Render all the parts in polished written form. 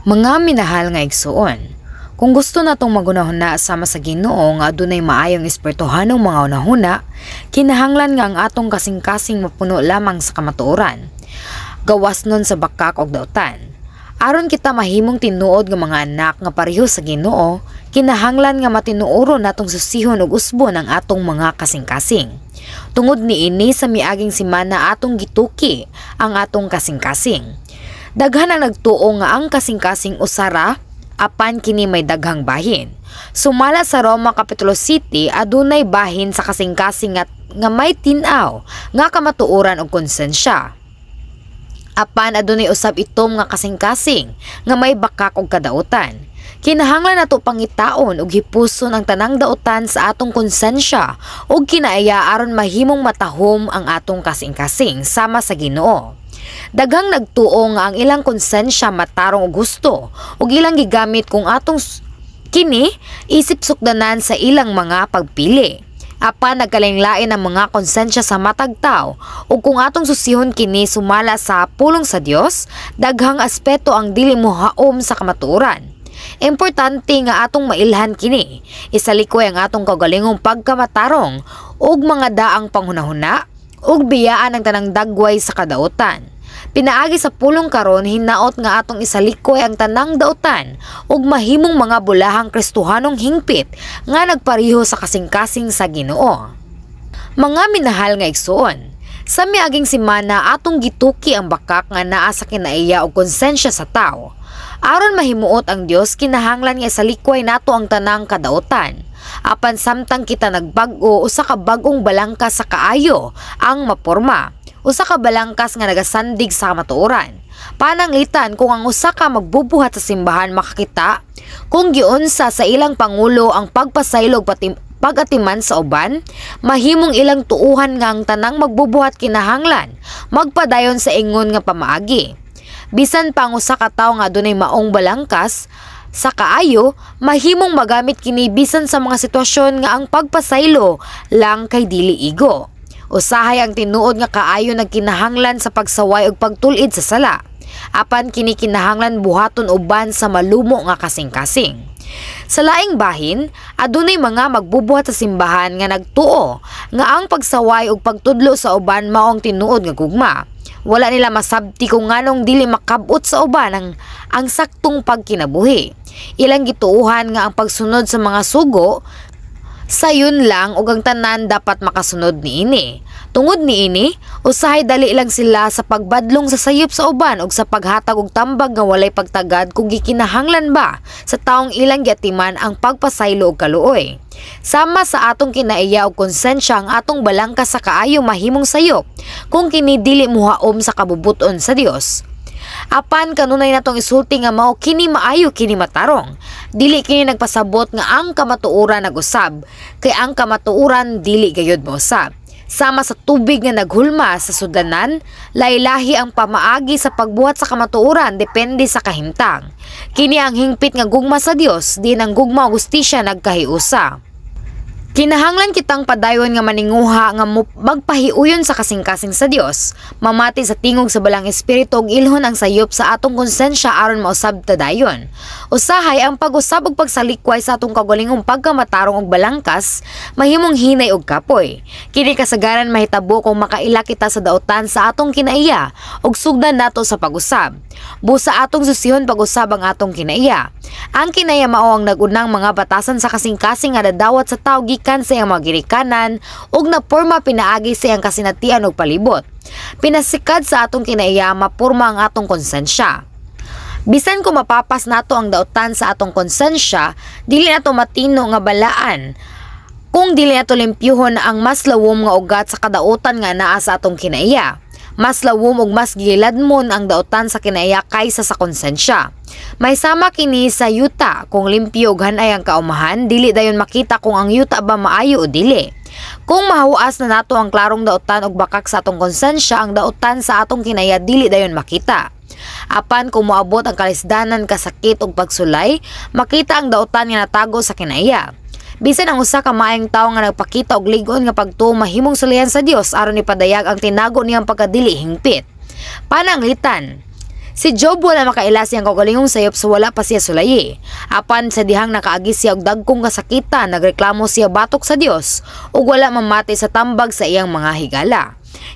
Mga minahal nga igsuon, kung gusto natong maghunahuna sama sa Ginoo nga adunay maayong espirituhanong mga hunahuna, kinahanglan nga ang atong kasing-kasing mapuno lamang sa kamatuoran. Gawas nun sa bakak og dautan. Aron kita mahimong tinuod nga mga anak nga pareho sa Ginoo, kinahanglan nga matinuoron natong susihon ug usbon ang atong mga kasing-kasing. Tungod niini, sa miaging semana atong gituki ang atong kasing-kasing. Daghan ang nagtuo nga ang kasing-kasing usara, apan kini may daghang bahin. Sumala sa Roma Kapitulo 7, adunay bahin sa kasing-kasing nga may tin-aw nga kamatuoran og konsensya. Apan adunay usab itom nga kasing-kasing nga may bakak og kadautan. Kinahanglan nato pangitaon og hipuson ang tanang dautan sa atong konsensya ug kinaiya aron mahimong matahom ang atong kasing-kasing sama sa Ginoo. Daghang nagtuo nga ang ilang konsensya matarong og husto ug ilang gigamit kung atong kini isip sukdanan sa ilang mga pagpili. Apan nagkalain-lain ang mga konsensya sa matag tawo ug kung atong susihon kini sumala sa pulong sa Dios, daghang aspeto ang dili mohaom sa kamatuoran. Importante nga atong mailhan kini. Isalikoy ang atong kaugalingong pagkamatarong ug mga daang panghunahuna ug biyaan ang tanang dagway sa kadautan. Pinaagi sa pulong karon, hinaot nga atong isalikoy ang tanang dautan ug mahimong mga bulahang Kristohanong hingpit nga nagpareho sa kasing-kasing sa Ginoo. Mga minahal nga igsuon, sa miaging semana atong gituki ang bakak nga naa sa kinaiya og konsensya sa tawo. Aron mahimuot ang Dios, kinahanglan nga isalikway nato ang tanang kadautan. Apan samtang kita nagbag-o, usa ka bag-ong balangkas sa kaayo ang maporma. Usa ka balangkas nga nagasandig sa kamatuoran. Pananglitan kung ang usa ka magbubuhat sa simbahan makakita kung giunsa sa ilang pangulo ang pagpasaylo og pag-atiman sa uban, mahimong ilang tuuhan nga ang tanang magbubuhat kinahanglan magpadayon sa ingon nga pamaagi. Bisan pa ang usa ka tawo nga adunay maong balangkas sa kaayo, mahimong magamit kini bisan sa mga sitwasyon nga ang pagpasaylo lang kay dili igo. Usahay ang tinuod nga kaayo nagkinahanglan sa pagsaway ug pagtul-id sa sala. Apan kini kinahanglan buhaton uban sa malumo nga kasing-kasing. Sa laing bahin, adunay mga magbubuhat sa simbahan nga nagtuo nga ang pagsaway ug pagtudlo sa uban mao ang tinuod nga gugma. Wala nila masabti kung nganong dili makabot sa uban ang saktong pagkinabuhi. Ilang gituohan nga ang pagsunod sa mga sugo sayon lang ug ang tanan dapat makasunod niini. Tungod niini, usahay dali lang sila sa pagbadlong sa sayop sa uban ug sa paghatag og tambag nga walay pagtagad kung gikinahanglan ba sa taong ilang giatiman ang pagpasaylo og kaluoy. Sama sa atong kinaiya og konsensya, ang atong balangkas sa kaayo mahimong sayop kung kini dili mohaom sa kabubut-on sa Dios. Apan kanunay natong isulti nga mao kini maayo, kini matarong. Dili kini nagpasabot nga ang kamatuoran nag-usab, kay ang kamatuoran dili gayud mousab. Sama sa tubig nga naghulma sa sudlanan, lahi-lahi ang pamaagi sa pagbuhat sa kamatuoran depende sa kahimtang. Kini ang hingpit nga gugma sa Dios, diin ang gugma ug hustisya nagkahiusa. Kinahanglan kitang padayon nga maninguha nga magpahiuyon sa kasing-kasing sa Dios, mamati sa tingog sa Balaang Espiritu ug ilhon ang sayop sa atong konsensya aron mausab ta dayon. Usahay ang pag-usab ug pagsalikway sa atong kaugalingong pagkamatarong ug balangkas mahimong hinay ug kapoy. Kini kasagaran mahitabo kung makaila kita sa dautan sa atong kinaiya ug sugdan nato sa pag-usab. Busa atong susihon pag-usab ang atong kinaiya. Ang kinaiya mao ang nag-unang mga batasan sa kasing-kasing nga dadawat sa tawo gikan sa iyang mga ginikanan ug naporma pinaagi sa iyang kasinatian ug palibot. Pinasikad sa atong kinaiya mapurma ang atong konsensya. Bisan kung mapapas nato ang dautan sa atong konsensya, dili nato matino nga balaan kung dili nato limpyuhon ang mas lawom nga ugat sa kadautan nga naa sa atong kinaiya. Mas lawom ug mas giladmon ang dautan sa kinaiya kaysa sa konsensya. May sama kini sa yuta, kung limpyo ug hanay ang kaumahan, dili dayon makita kung ang yuta ba maayo o dili. Kung mahuas na nato ang klarong dautan ug bakak sa atong konsensya, ang dautan sa atong kinaiya dili dayon makita. Apan kung moabot ang kalisdanan, kasakit ug pagsulay, makita ang dautan nga natago sa kinaiya. Bisan ang usa ka maayong tawo nga nagpakita og lig-on nga pagtuo mahimong sulayan sa Dios aron ipadayag ang tinago niyang pagkadili hingpit. Pananglitan, Si Job wala makaila siyang kaugalingong sayop sa wala pa siya sulayi. Apan sa dihang nakaagi siya og dagkong kasakitan, nagreklamo siya batok sa Dios ug wala mamati sa tambag sa iyang mga higala.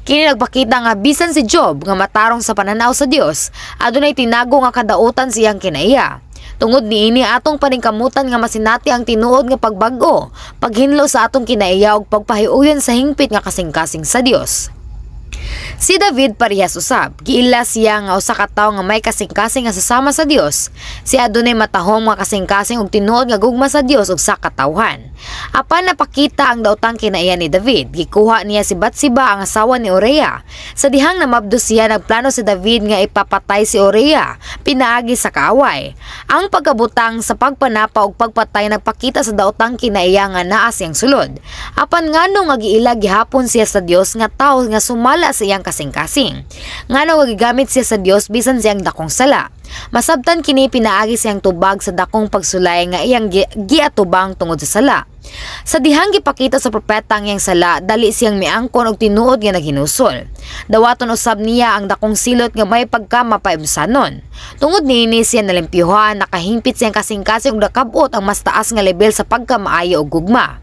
Kini nagpakita nga bisan si Job nga matarong sa pananaw sa Dios, adunay tinago nga kadautan sa iyang kinaiya. Tungod niini, atong paningkamutan nga masinati ang tinuod nga pagbag-o, paghinlo sa atong kinaiya ug pagpahiuyon sa hingpit nga kasing-kasing sa Dios. Si David parehas usab, giila siya nga usa ka tawo nga may kasing-kasing nga susama sa Dios. Siya adunay matahom nga kasing-kasing ug tinuod nga gugma sa Dios ug sa katawhan. Apan napakita ang daotang kinaiya ni David. Gikuha niya si Batseba, ang asawa ni Urea. Sa dihang namabdos siya, nagplano si David nga ipapatay si Urea pinaagi sa kaaway. Ang pagkabutang sa pagpanapa ug pagpatay nagpakita sa daotang kinaiya nga naa siyang sulod. Apan ngano nga giila gihapon siya sa Dios nga tawo nga sumala sa iyang kasing-kasing? Ngano nga gigamit siya sa Dios bisan siyang dakong sala? Masabtan kini pinaagi siyang tubag sa dakong pagsulay nga iyang giatubang tungod sa sala. Sa dihang gipakita sa propeta ang iyang sala, dali siyang miangkon og tinuod nga naghinusol. Dawaton usab niya ang dakong silot nga may pagka mapaibsanon. Tungod niini siya nalimpyuhan, nakahingpit siyang kasing-kasing ug nakab-ot ang mas taas nga level sa pagkamaayo ug gugma.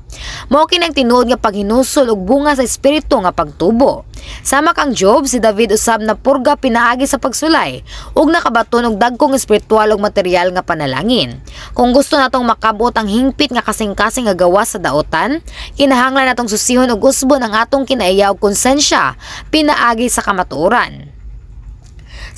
Mao kini ang tinuod nga paghinusol ug bunga sa espiritu nga pagtubo. Sama kang Job, si David usab na purga pinaagi sa pagsulay ug nakabaton og dagkong espiritual ug material nga panalangin. Kung gusto natong makabot ang hingpit nga kasing-kasing nga gawas sa daotan, kinahanglan natong susihon ug usbon ang atong kinaiya ug konsensya pinaagi sa kamatuoran.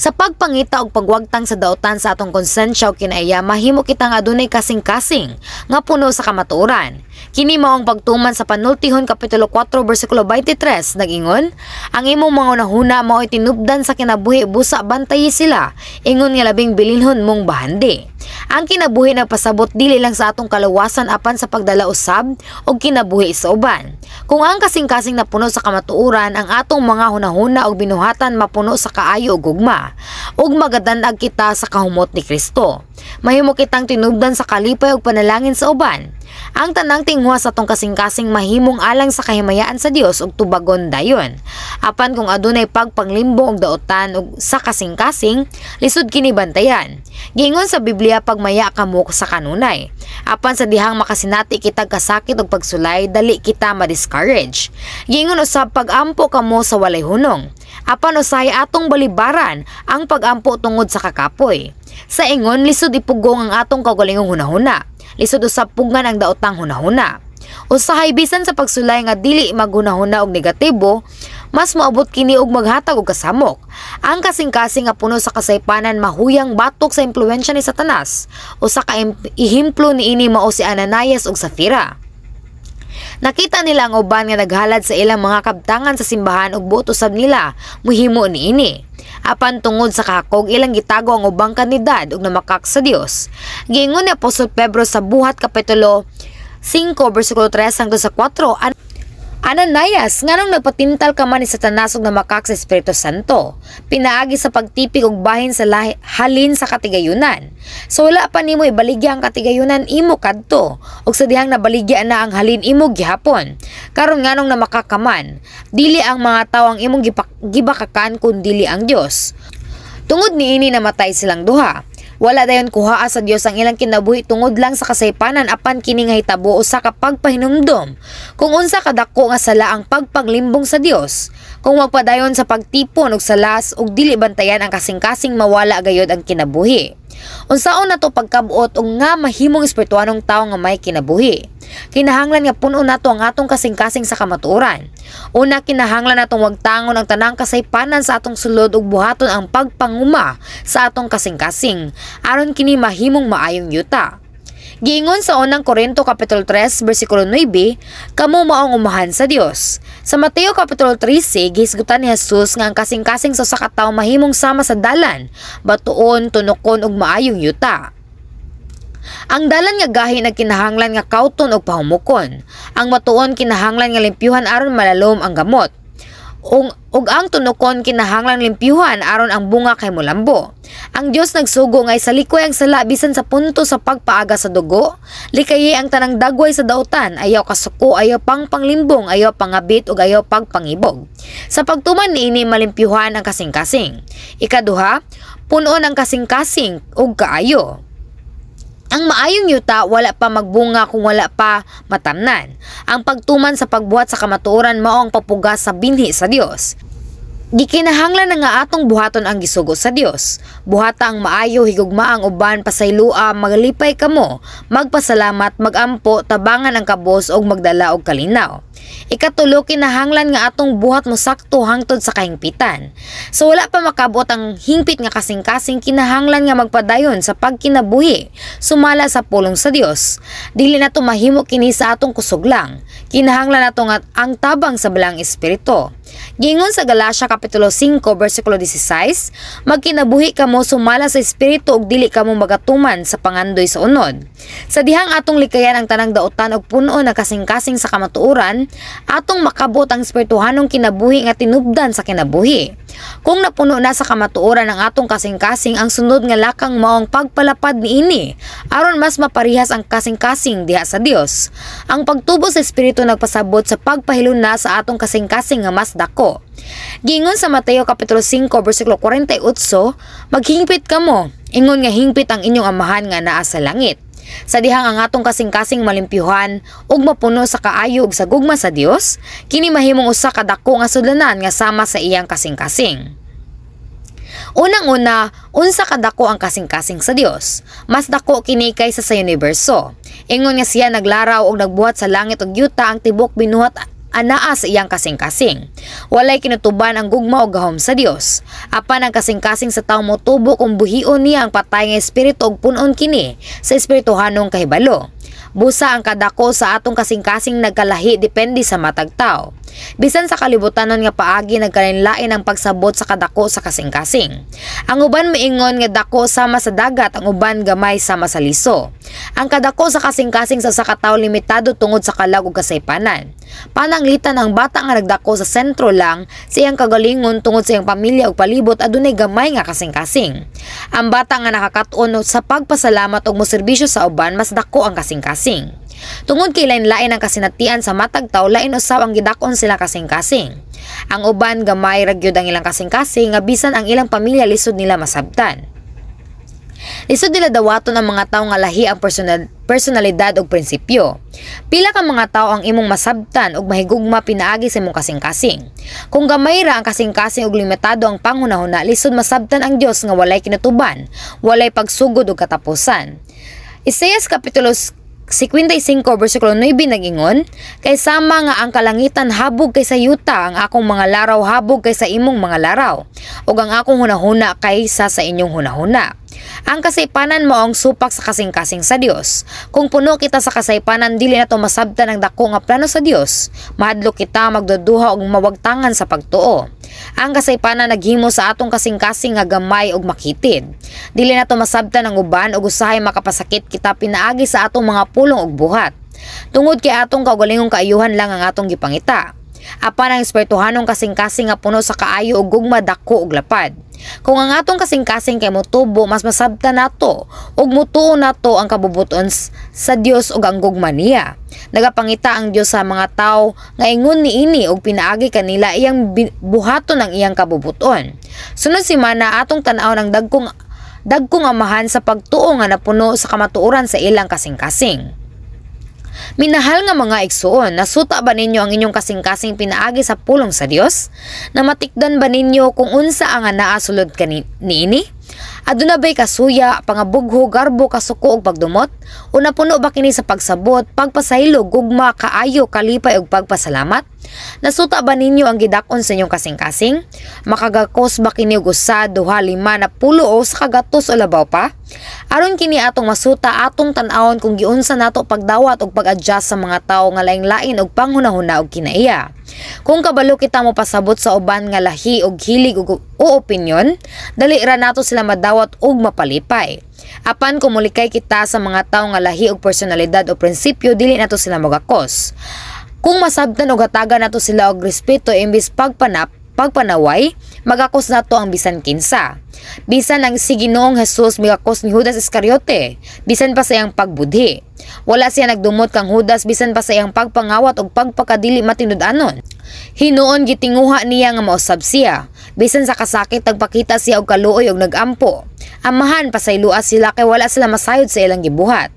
Sa pagpangita og pagwagtang sa daotan sa atong konsensya o kinaiya, mahimo kitang adunay kasing-kasing nga puno sa kamatuoran. Kini mao ang pagtuman sa Panultihon kapitulo 4 bersikulo 23, nag-ingon, "Ang imong mga hunahuna mao'y tinubdan sa kinabuhi, busa bantayi sila, ingon nga labing bilinhon mong bahandi." Ang kinabuhi nagpasabot dili lang sa atong kalawasan apan sa pagdala usab og kinabuhi sa uban. Kung ang kasing-kasing napuno sa kamatuoran, ang atong mga hunahuna ug binuhatan mapuno sa kaayo ug gugma, ug magadan-ag kita sa kahumot ni Kristo. Mahimo kitang tinubdan sa kalipay ug panalangin sa uban. Ang tanang tinguha sa atong kasing-kasing mahimong alang sa kahimayaan sa Dios ug tubagon dayon. Apan kung adunay pagpanglimbong og daotan ug sa kasing-kasing, lisod kini bantayan. Giingon sa Biblia, "Pagmaya kamo sa kanunay." Apan sa dihang makasinati kitag kasakit ug pagsulay, dali kita ma-discourage. Giingon usab, "Pagampo kamo sa walay hunong." Apan usahay atong balibaran ang pagampo tungod sa kakapoy. Sa ingon, lisod ipugong ang atong kaugalingong hunahuna. Lisod usab pugngan ang daotang hunahuna. Usahay bisan sa pagsulay nga dili maghunahuna og negatibo, mas moabot kini og maghatag og kasamok. Ang kasing-kasing nga puno sa kasaypanan mahuyang batok sa impluwensya ni Satanas. Usa ka ehemplo niini mao si Ananias ug Safira. Nakita nila ang uban nga naghalad sa ilang mga kabtangan sa simbahan ug buot usab nila muhimo niini. Apan tungod sa kahakog, ilang gitago ang ubang kantidad ug namakak sa Dios. Giingon ni Apostol Pedro sa Buhat kapitulo 5 bersikulo 3 hangtod sa 4, "Ananias, nganong nagpatintal ka man ni Satanas ug namakak sa Espiritu Santo pinaagi sa pagtipig og bahin sa lahi, halin sa katigayunan? So wala pa nimo ibaligya ang katigayunan, imo kadto, ug sa dihang nabaligya na ang halin, imo gihapon. Karon nganong namakak ka man? Dili ang mga tawo ang imong gibakakan kun dili ang Dios." Tungod niini namatay silang duha. Wala dayon kuhaa sa Dios ang ilang kinabuhi tungod lang sa kasaypanan, apan kini nga hitabo usa ka pagpahinumdom kung unsa kadako nga sala ang pagpaglimbong sa Dios. Kung magpadayon sa pagtipon og salas ug dili bantayan ang kasing-kasing, mawala gayod ang kinabuhi. Unsaon nato pagkabot og nga mahimong espirituanong tawo nga may kinabuhi? Kinahanglan nga puno nato ang atong kasing-kasing sa kamatuoran. Una, kinahanglan natong wagtangon ang tanang kasaypanan sa atong sulod ug buhaton ang pagpanguma sa atong kasing-kasing aron kini mahimong maayong yuta. Giingon sa Unang Korinto kapitulo 3 bersikulo 9, "Kamo maong umahan sa Dios." Sa Mateo kapitulo 13, gihisgutan ni Jesus nga ang kasing-kasing sa usa ka tawo mahimong sama sa dalan, batuon, tunokon ug maayong yuta. Ang dalan nga gahi nagkinahanglan nga kawton og pahumukon. Ang batuon kinahanglan nga limpyuhan aron malalom ang gamot. Ug ang tunokon kinahanglan limpyuhan aron ang bunga kay molambo. Ang Dios nagsugo nga isalikoy ang sala bisan sa punto sa pagpaaga sa dugo, likayi ang tanang dagway sa dautan, ayaw kasuko, ayaw pang panglimbong, ayaw pangabit ug ayaw pagpangibog. Sa pagtuman niini, malimpyuhan ang kasing-kasing. Ikaduha, punon ang kasing-kasing ug kaayo. Ang maayong yuta wala pa magbunga kung wala pa matamnan. Ang pagtuman sa pagbuhat sa kamatuoran mao ang pagpugas sa binhi sa Dios. Gikinahanglan na nga atong buhaton ang gisugo sa Dios. Buhata ang maayo, higugma ang uban, pasaylua, maglipay kamo, magpasalamat, magampo, tabangan ang kabos ug magdala og kalinaw. Ikatulo, kinahanglan nga atong buhat mo sakto hangtod sa kahingpitan. So wala pa makabot ang hingpit nga kasing-kasing, kinahanglan nga magpadayon sa pagkinabuhi sumala sa pulong sa Dios. Dili nato mahimo kini sa atong kusog lang. Kinahanglan nato nga ang tabang sa Balaang Espiritu. Giingon sa Galatia kapitulo 5 bersikulo 16, "Magkinabuhi kamo sumala sa Espiritu ug dili kamo magatuman sa pangandoy sa unod." Sa dihang atong likayan ang tanang dautan ug puno na kasing-kasing sa kamatuoran, atong makabot ang espirituhanong kinabuhi nga tinubdan sa kinabuhi. Kung napuno na sa kamatuoran ang atong kasing-kasing, ang sunod nga lakang mao ang pagpalapad niini aron mas maparihas ang kasing-kasing diha sa Dios. Ang pagtubo sa Espiritu nagpasabot sa pagpahiluna sa atong kasing-kasing nga mas dako. Giingon sa Mateo kapitulo 5 bersikulo 48, "Maghingpit kamo, ingon nga hingpit ang inyong Amahan nga naa sa langit." Sa dihang ang atong kasing-kasing malimpyuhan ug mapuno sa kaayo ug sa gugma sa Dios, kini mahimong usa ka dako nga sudlanan nga sama sa iyang kasing-kasing. Unang-una, unsa ka dako ang kasing-kasing sa Dios? Mas dako kini kaysa sa universo. Ingon nga siya naglaraw og nagbuhat sa langit ug yuta, ang tibok binuhat anaa sa iyang kasing-kasing. Walay kinutuban ang gugma o gahom sa Dios. Apan ang kasing-kasing sa tawo motubo kung buhion niya ang patay nga espiritu ug punon kini sa espirituhanong kahibalo. Busa ang kadako sa atong kasing-kasing nagkalahi depende sa matag tao. Bisan sa kalibutanon nga paagi, nagkalain-lain ang pagsabot sa kadako sa kasing-kasing. Ang uban miingon nga dako sama sa dagat, ang uban gamay sama sa liso. Ang kadako sa kasing-kasing sa usa ka tawo limitado tungod sa kalag ug kasaypanan. Pananglitan, ang bata nga nagdako sa sentro lang sa iyang kagalingon, tungod sa iyang pamilya ug palibot, adunay gamay nga kasing-kasing. Ang bata nga nakakat-on sa pagpasalamat ug moserbisyo sa uban, mas dako ang kasing-kasing. Tungod kay lain-lain ang kasinatian sa matag tawo, lain usab ang gidak-on sila kasing-kasing. Ang uban, gamay ra gyud ang ilang kasing-kasing nga bisan ang ilang pamilya lisod nila masabtan. Lisod nila dawaton ang mga tawo nga lahi ang personalidad ug prinsipyo. Pila ka mga tawo ang imong masabtan ug mahigugma pinaagi sa imong kasing-kasing? Kung gamay ra ang kasing-kasing ug limitado ang panghunahuna, lisod masabtan ang Dios nga walay kinutuban, walay pagsugod ug katapusan. Isaias kapitulo 55 bersikulo 9 nag-ingon, "Kay sama nga ang kalangitan habog kaysa yuta, ang akong mga laraw habog kaysa imong mga laraw, ug ang akong hunahuna kaysa sa inyong hunahuna." Ang kasaypanan mao ang supak sa kasing-kasing sa Dios. Kung puno kita sa kasaypanan, dili nato masabtan ang dako nga plano sa Dios. Mahadlok kita, magduduha ug mawagtangan sa pagtuo. Ang kasaypanan naghimo sa atong kasing-kasing nga gamay ug makitid. Dili nato masabtan ang uban ug usahay makapasakit kita pinaagi sa atong mga pulong ug buhat, tungod kay atong kaugalingong kaayuhan lang ang atong gipangita. Apan ang espirituhanong kasing-kasing nga puno sa kaayo ug gugma, dako ug lapad. Kung ang atong kasing-kasing kay motubo, mas masabtan nato ug mutuo nato ang kabubuton sa Dios ug ang gugma niya. Nagapangita ang Dios sa mga tawo nga ingon niini ug pinaagi kanila iyang buhaton ang iyang kabubuton. Sunod semana, atong tan-awon ang dagkong dagkong amahan sa pagtuo nga napuno sa kamatuoran sa ilang kasing-kasing. Minahal nga mga igsuon, nasuta ba ninyo ang inyong kasing-kasing pinaagi sa pulong sa Dios? Namatikdan ba ninyo kung unsa ang naa sulod kani niini? Aduna ba'y kasuya, pangabugho, garbo, kasuko ug pagdumot? O napuno ba kini sa pagsabot, pagpasaylo, gugma, kaayo, kalipay ug pagpasalamat? Nasuta ba ninyo ang gidak-on sa inyong kasing-kasing? Makagakos ba kini og usa, duha, lima, napulo o sa kagatos o labaw pa? Aron kini atong masuta, atong tan-awon kung giunsa nato pagdawat og pag-adjust sa mga tawo nga laing-lain og panghunahuna og kinaiya. Kung kabalo kita mo pasabot sa uban nga lahi og hilig og o opinyon, dali ra nato sila madawat og mapalipay. Apan kung mulikay kita sa mga tawo nga lahi og personalidad o prinsipyo, dili nato sila mogakos. Kung masabtan og hatagan nato sila og respeto imbes pagpanaway, magakos nato ang bisan kinsa. Bisan ang si Ginoong Jesus migakos ni Judas Iscariote, bisan pa sa iyang pagbudhi. Wala siya nagdumot kang Judas bisan pa sa iyang pagpangawat og pagpakadili matinud-anon. Hinuon gitinguha niya nga mausab siya. Bisan sa kasakit, nagpakita siya og kaluoy og nagampo. "Amahan, pasayloa sila kay wala sila masayod sa ilang gibuhat."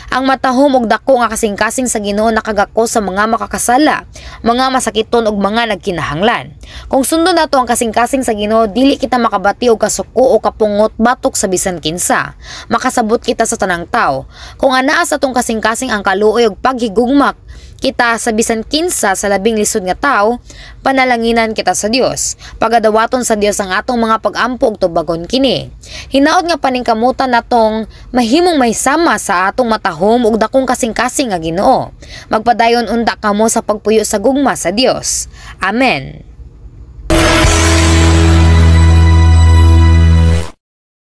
Ang matahom og dako nga kasing-kasing sa Ginoo nakagakos sa mga makakasala, mga masakiton ug mga nagkinahanglan. Kung sundon nato ang kasing-kasing sa Ginoo, dili kita makabati og kasuko o kapungot batok sa bisan kinsa. Makasabot kita sa tanang tawo. Kung anaa sa atong kasing-kasing ang kaluoy ug paghigugma kita sa bisan kinsa sa labing lisod nga tawo, panalanginan kita sa Dios. Pagadawaton sa Dios ang atong mga pag-ampo ug tubagon kini. Hinaot nga paningkamutan natong mahimong mahisama sa atong matahom ug dakong kasing-kasing nga Ginoo. Magpadayon unta kamo sa pagpuyo sa gugma sa Dios. Amen.